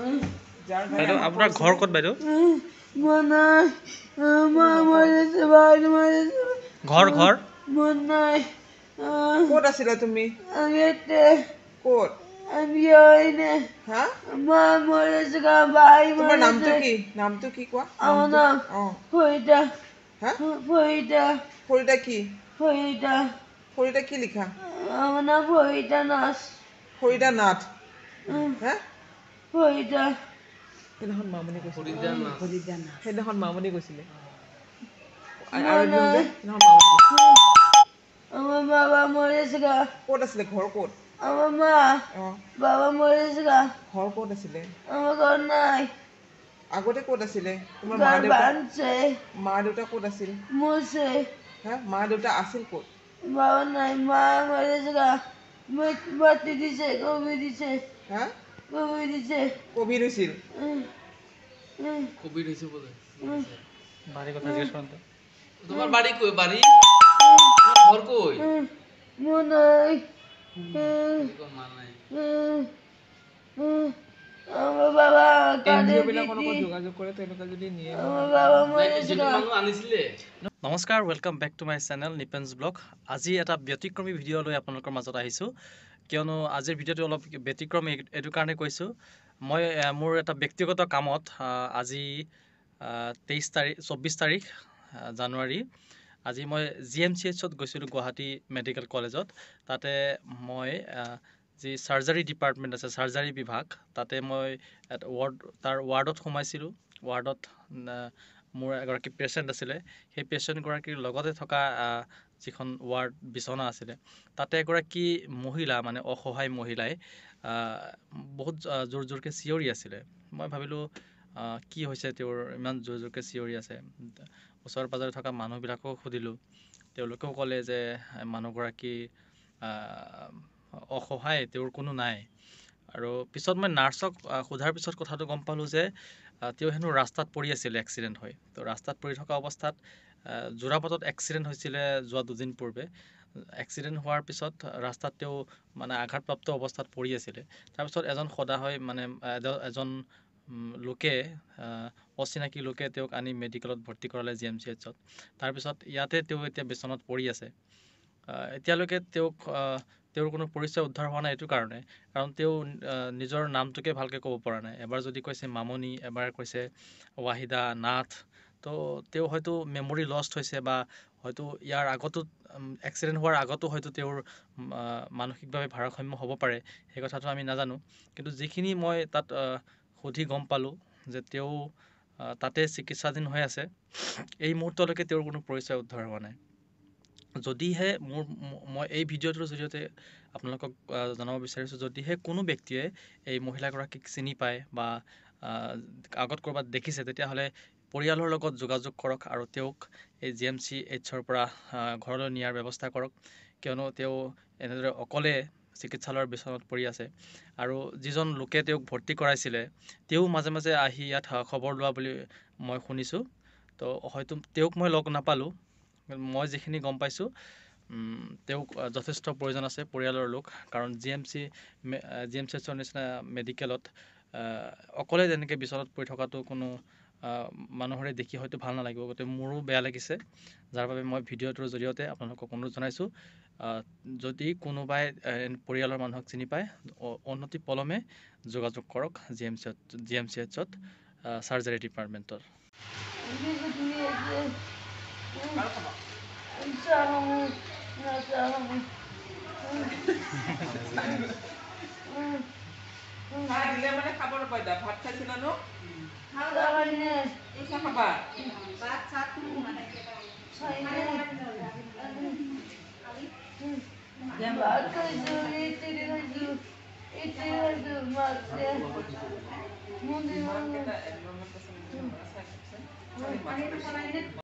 বাইদেউ, আপোনাৰ ঘৰ ক'ত বাইদেউ? ঘৰ ঘৰ ক'ত আছিলা তুমি? ক'ত? হা? তোমাৰ নামটো কি? নামটো কি কোৱা? হা? ফৰিদা কি? ফৰিদা কি লিখা? ফৰিদা নাথ। হা? সেইদিনাখন মামনি কৈছিলে, সেইদিনাখন মামনি কৈছিলে। ক'ত আছিলে ঘৰ? ক'ত? ঘৰ ক'ত আছিলে আগতে? ক'ত আছিলে তোমাৰ মা দেউতা? মা দেউতা ক'ত আছিল? হা? মা দেউতা আছিল ক'ত? হা? কভিড হৈছিল? কভিড হৈছে বোলে। বাড়িৰ কথা জিজ্ঞেস কৰোঁ। তোমাৰ বাড়ি কই? বাড়ি তোমাৰ ঘৰ কই? নমস্কাৰ, welcome back to my channel Nipen's blog. আজি এটা ব্যতিক্ৰমী ভিডিঅ' লৈ আপোনালোকৰ মাজত আহিছোঁ। কিয়নো আজিৰ ভিডিঅ'টো অলপ ব্যতিক্ৰমী এইটো কাৰণে কৈছোঁ, মই মোৰ এটা ব্যক্তিগত কামত আজি 23 তাৰিখ, 24 তাৰিখ জানুৱাৰী, আজি মই জি এম চি এইচত গৈছিলোঁ, গুৱাহাটী মেডিকেল কলেজত। তাতে মই যি চাৰ্জাৰী ডিপাৰ্টমেণ্ট আছে, চাৰ্জাৰী বিভাগ, তাতে মই ৱাৰ্ড, তাৰ ৱাৰ্ডত সোমাইছিলোঁ। ৱাৰ্ডত মোৰ এগৰাকী পেচেণ্ট আছিলে। সেই পেচেণ্টগৰাকীৰ লগতে থকা যিখন ৱাৰ্ড বিচনা আছিলে, তাতে এগৰাকী মহিলা, মানে অসহায় মহিলাই বহুত জোৰ জোৰকৈ চিঞৰি আছিলে। মই ভাবিলোঁ কি হৈছে তেওঁৰ, ইমান জোৰ জোৰকৈ চিঞৰি আছে। ওচৰে পাঁজৰে থকা মানুহবিলাকো সুধিলোঁ, তেওঁলোকেও ক'লে যে মানুহগৰাকী অসহায়, তেওঁৰ কোনো নাই। আৰু পিছত মই নাৰ্ছক সোধাৰ পিছত কথাটো গম পালোঁ যে তেওঁ হেনো ৰাস্তাত পৰি আছিলে এক্সিডেণ্ট হৈ। তো ৰাস্তাত পৰি থকা অৱস্থাত, যোৰাবাটত এক্সিডেণ্ট হৈছিলে যোৱা দুদিন পূৰ্বে। এক্সিডেণ্ট হোৱাৰ পিছত ৰাস্তাত তেওঁ মানে আঘাতপ্ৰাপ্ত অৱস্থাত পৰি আছিলে। তাৰপিছত এজন সদাশয়, মানে এজন লোকে, অচিনাকি লোকে তেওঁক আনি মেডিকেলত ভৰ্তি কৰালে জি এম চি এইচত। তাৰপিছত ইয়াতে তেওঁ এতিয়া বিচনাত পৰি আছে। এতিয়ালৈকে তেওঁক, তেওঁৰ কোনো পৰিচয় উদ্ধাৰ হোৱা নাই, এইটো কাৰণে, কাৰণ তেওঁ নিজৰ নামটোকে ভালকৈ ক'ব পৰা নাই। এবাৰ যদি কৈছে মামনি, এবাৰ কৈছে ৱাহিদা নাথ। তো তেওঁ হয়তো মেমৰি লষ্ট হৈছে, বা হয়তো ইয়াৰ আগতো, এক্সিডেণ্ট হোৱাৰ আগতো হয়তো তেওঁৰ মানসিকভাৱে ভাৰসাম্য হ'ব পাৰে, সেই কথাটো আমি নাজানো। কিন্তু যিখিনি মই তাত সুধি গম পালোঁ যে তেওঁ তাতে চিকিৎসাধীন হৈ আছে, এই মুহূৰ্তলৈকে তেওঁৰ কোনো পৰিচয় উদ্ধাৰ হোৱা নাই। যদিহে মোৰ, মই এই ভিডিঅ'টোৰ জৰিয়তে আপোনালোকক জনাব বিচাৰিছোঁ, যদিহে কোনো ব্যক্তিয়ে এই মহিলাগৰাকীক চিনি পায় বা আগত ক'ৰবাত দেখিছে, তেতিয়াহ'লে পৰিয়ালৰ লগত যোগাযোগ কৰক আৰু তেওঁক এই জি এম চি এইচৰ পৰা ঘৰলৈ নিয়াৰ ব্যৱস্থা কৰক। কিয়নো তেওঁ এনেদৰে অকলে চিকিৎসালয়ৰ বিচনাত পৰি আছে। আৰু যিজন লোকে তেওঁক ভৰ্তি কৰাইছিলে, তেওঁ মাজে মাজে আহি ইয়াত খবৰ লোৱা বুলি মই শুনিছোঁ। তো হয়তো তেওঁক মই লগ নাপালোঁ, মই যিখিনি গম পাইছোঁ তেওঁক যথেষ্ট প্ৰয়োজন আছে পৰিয়ালৰ লোক। কাৰণ জি এম চি এইচৰ নিচিনা মেডিকেলত অকলে তেনেকৈ বিচনাত পৰি থকাটো কোনো মানুহৰে দেখি হয়তো ভাল নালাগিব। গতিকে মোৰো বেয়া লাগিছে, যাৰ বাবে মই ভিডিঅ'টোৰ জৰিয়তে আপোনালোকক অনুৰোধ জনাইছোঁ, যদি কোনোবাই পৰিয়ালৰ মানুহক চিনি পায়, অনতি পলমে যোগাযোগ কৰক জি এম চি এইচত চাৰ্জাৰী ডিপাৰ্টমেণ্টত। ভাত খাইছিলা ন? খাবা?